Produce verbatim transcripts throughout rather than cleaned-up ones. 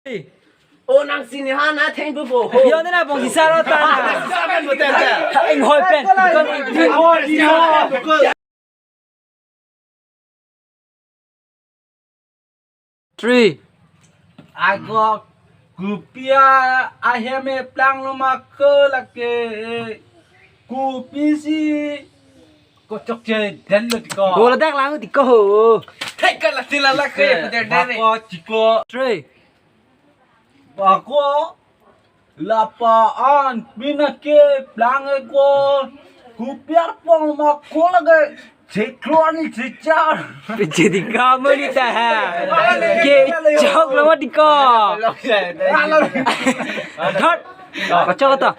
Oh, nang sini ha na theng bu bo ho. Yo, nena bong sisaro ta na. Saben bo ten ta. Eng hoi pen. Kon eng. Three. Ako kopi ahem e plang lo ma ko lake. Kopi si ko chokche detlo ti ko. Bola dak lang ti ko ho. Thek ka la ti la la ke. Ako chiklo. Three. Ako lapa an pina ke plang e ko kopi arpong ma ko lake. Chiklo ni chichar. Piche ti ka mo ni ta ha. Ke chok lo ma ti ko. Third. Ko chok to.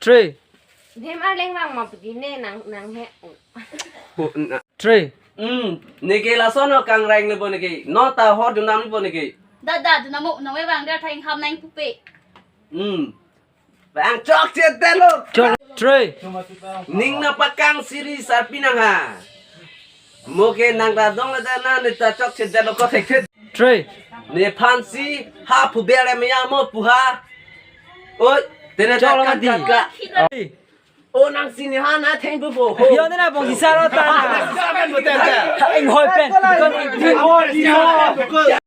Three. Hem arleng vang ma pudi ne nang nang he. Three. Hmm, neke lason no kangreng le bo neke. No ta ho dunam le bo neke. Dada, dunam mo, nang vang der thang ham nang pupe. Hmm. Bang chokche detlo. Chok. Three. Ning na pakang siri sarpi nang ha. Mo ke nang ta dong le ta na ne ta chokche detlo ko thek thek. Three. Nephan si ha pu bere me ya mo pu ha. Oi, tene ta chok lo kan mati. Ka. Oh, nang sini ha na theng bu bo ho. Yo, nena bong sisaro ta na. Saben bo ten ta. Eng hoi pen. Kon eng.